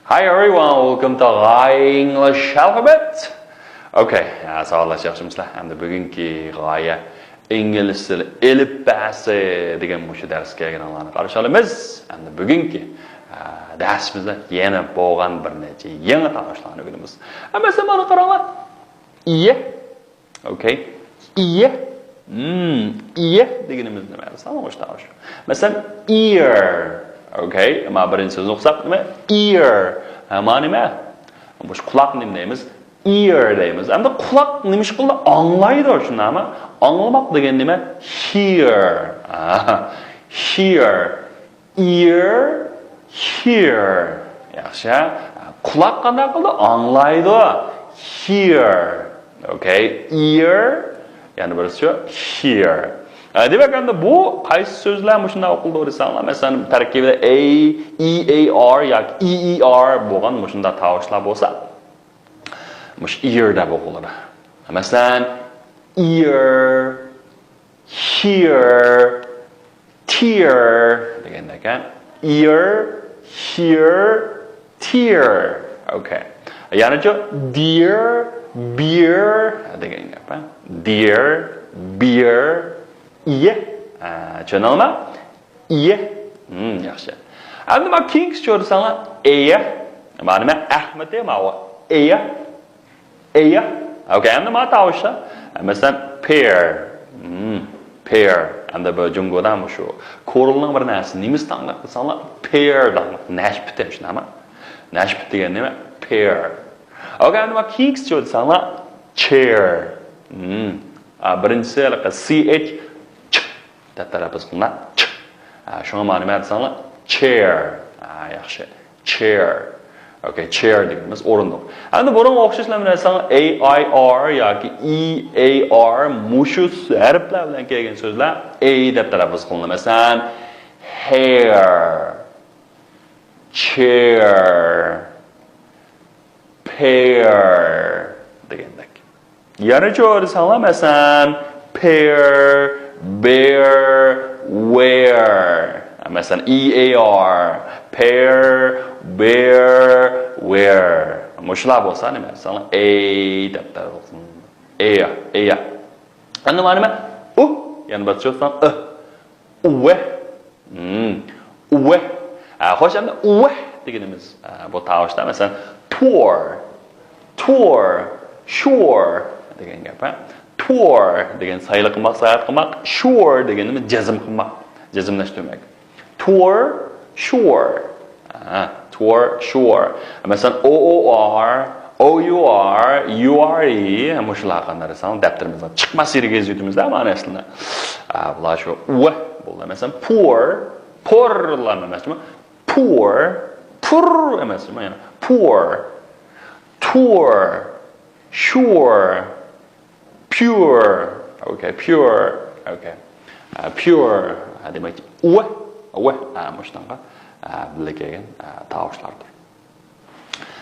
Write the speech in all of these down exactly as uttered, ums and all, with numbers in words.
Hi everyone, welcome to G'aye English Alphabet. Okay, ساۋاتلاشتى، ياخشىمۇسىلەر؟ ئەمدى بۈگۈنكى غايە ئىنگلىز تىلى ئېلىپبەسى دېگەن مۇشۇ دەرسكە كەلگىنىڭلارنى قارشى ئالىمىز. ئەمدى بۈگۈنكى، ئە، دەرسىمىزدە يەنە بولغان بىر نەچچە يېڭى تاۋۇشلارنى ئۆگىنىمىز. مەسىلەن، مانا قاراڭلار. ئىيە. Okay. ئىيە. Hmm، ئىيە دېگىنىمىز نېمە؟ مۇشۇ تاۋۇش. مەسىلەن، ear. Okay. ما بىرىنچى سۆزنى ئوقۇساق نېمە؟ Ear. ھە، ما نېمە؟ مۇشۇ قۇلاق نېمە دەيمىز؟ Ear دەيمىز. ئەمدى قۇلاق نېمە ئىش قىلىدۇ؟ ئاڭلايدۇ، شۇنداقمۇ؟ ئاڭلىماق دېگەن نېمە؟ Hear. ئاھا. Hear. Ear, hear. ياخشى. قۇلاق قانداق قىلىدۇ؟ ئاڭلايدۇ. Hear. Okay. Ear. يەنە بىرسىچۇ؟ Hear. ئە، دېمەك، ئەمدى بۇ قايسى سۆزلەر مۇشۇنداق ئوقۇلىدۇ دېسەڭلار، مەسىلەن، تەركىبىدە A، E A R ياكى E E R بولغان مۇشۇنداق تاۋۇشلار بولسا، مۇشۇ ear دەپ ئوقۇلىدۇ. مەسىلەن، ear، hear، tear دېگەندەك، ھە؟ Ear، hear، tear. Okay. يەنىچۇ؟ Dear، beer دېگەن گەپ، ھە؟ Dear، beer، ئىيە. ھە، چۈشەندىڭلارمۇ؟ ئىيە. ھىم، ياخشى. ئەمدى مانا كېيىنكىسىچۇ دېسەڭلار، ئەيە. مانا نېمە؟ ئەخمىتى ماۋۇ. ئەيە. ئەيە. Okay، ئەمدى مانا تاۋۇشلار. مەسىلەن، pear. ھىم، pear. ئەمدى بۇ جۇڭگودا مۇشۇ كورېلنىڭ بىر نەرسىسى نېمىسى داڭلىق دېسەڭلار، pear داڭلىق. نەشپۈتى، شۇنداقمۇ؟ نەشپۈت دېگەن نېمە؟ Pear. Okay، ئەمدى مانا كېيىنكىسىچۇ دېسەڭلار، chair. ھىم. ئا، بىرىنچىسى ھېلىقى C H، ch دەپ تەلەپپۇز قىلىنىدۇ. چ. ھە، شۇڭا مانا نېمە دېسەڭلار؟ Chair. ھە، ياخشى. Chair. Okay، chair دېگىنىمىز ئورۇندۇق. ئەمدى بۇنىڭغا ئوخشاش نېمە دېسەڭلار، A I R ياكى E A R، مۇشۇ ھەرپلەر بىلەن كەلگەن سۆزلەر A دەپ تەلەپپۇز قىلىنىدۇ. مەسىلەن، hair، chair، pair دېگەندەك. يەنىچۇ دېسەڭلار، مەسىلەن، pair، bear، wear. مەسىلەن، E A R، pair، bear، wear. مۇشۇلار بولسا نېمە دېسەڭلار، A دەپ تەلەپپۇز قىلىنىدۇ. A، A. ئەمدى مانا نېمە؟ ئۇ، يەنە بىر سۆز، ئۇ. ئۇۋە. ھىم. ئۇۋە. ھە، خوش، ئەمدى ئۇۋە دېگىنىمىز، ھە، بۇ تاۋۇشتا، مەسىلەن، tour، tour، sure دېگەن گەپ، ھە. Tour دېگەن سايلى قىلماق، ساياھەت قىلماق، sure دېگىنىمىز جەزم قىلماق، جەزملەشتۈرمەك. Tour، sure. ھە، tour، sure. مەسىلەن، O O R، O U R، U R E، مۇشۇلار قانداق دېسەڭ، دەپتىرىمىزدىن چىقماس يېرىگە يېزىۋېتىمىز-دە مانا ئەسلىنى. ئا، بۇلار شۇ ئۇۋە بولدى. مەسىلەن، poor، poor لام ئەمەسمۇ؟ Poor، pur ئەمەسمۇ؟ يەنە poor، tour، sure، pure. Okay، pure. Okay. ئا، pure. ئا، دېمەك، ئۇۋە، ئۇۋە. ئا، مۇشۇنىڭغا، ئا، بىللە كەلگەن، ئا، تاۋۇشلاردۇر.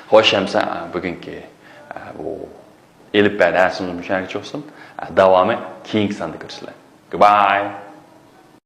خوش، ئەمسە، ئا، بۈگۈنكى، ئا، بۇ ئېلىپبە دەرسىمىز مۇشۇ يەرگىچە بولسۇن. ئا، داۋامى كېيىنكى ساندا كۆرۈشىلى. Goodbye.